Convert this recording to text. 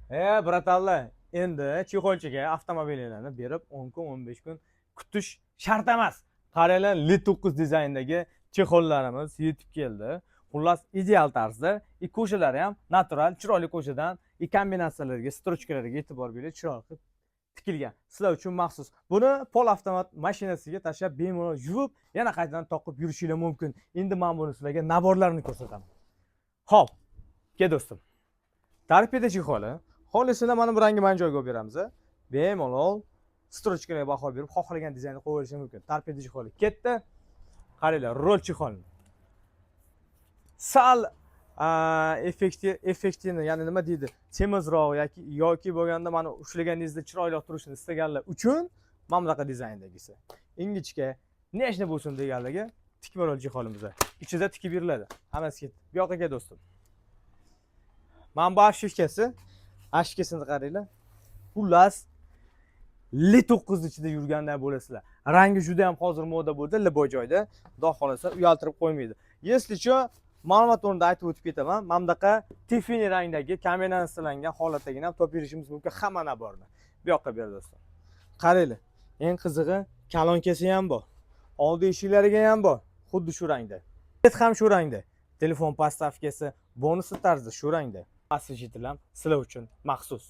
E, братан lar, endi чехольчиga avtomobillarni berib 10 kun, 15 kun kutish shart emas. Qaranglar, Li 9 dizayndagi чехол larimiz yetib keldi. Xullas, ideal tarzda и кожа lari ham natural, chiroyli кожа dan и kombinatsiyalarga, строчка larga e'tibor berib, chiroyli qilib tikilgan. Sizlar uchun maxsus. Buni pol avtomat mashinasiga tashlab, bemalol yuvib, yana qaytadan toqib yurishinglar mumkin. Endi men buni sizlarga набор larini ko'rsataman. Xo'p, kel, do'stim. Torpeda чехол i. Xohlasanglar, mana bu rangi mana joyga olib beramiz. Bemalol строчка larga baho berib, xohlagan dizaynni qo'yib olishi mumkin. Torpeda чехол i ketdi. Qaranglar, rol чехол ni. Sal effektini, ya'ni nima deydi, semizroq yoki bo'lganda mana ushlaganingizda chiroyli turishini istaganlar uchun mana bunaqa dizayndagisi. Ingichka, нежный bo'lsin deganlarga tikma rol чехол imiz. Ichida tikib beriladi. Hammasi ketdi. Bu yoqqa kel, do'stim. Mana bu обшивка si. Обшивка sini qaranglar. Xullas, Li 9 ichida yurganday bo'lasizlar. Rangi juda ham hozir moda bo'ldi, любой joyda. Xudo xohlasa, uyaltirib qo'ymaydi. Если что, ma'lumot o'rnida aytib o'tib ketaman. Mana bunaqa Tiffany rangdagi kombinatsiyalangan holatdagina ham topib berishimiz mumkin hamma набор ni. Bu yoqqa ber, do'stlar. Qaranglar. Eng qizig'i, kalonkasi ham bor. Oldi eshiklariga ham bor. Xuddi shu rangda. Bet ham shu rangda. Telefon подставка si bonusi tarzda shu rangda. Освещитель ham sizlar uchun maxsus.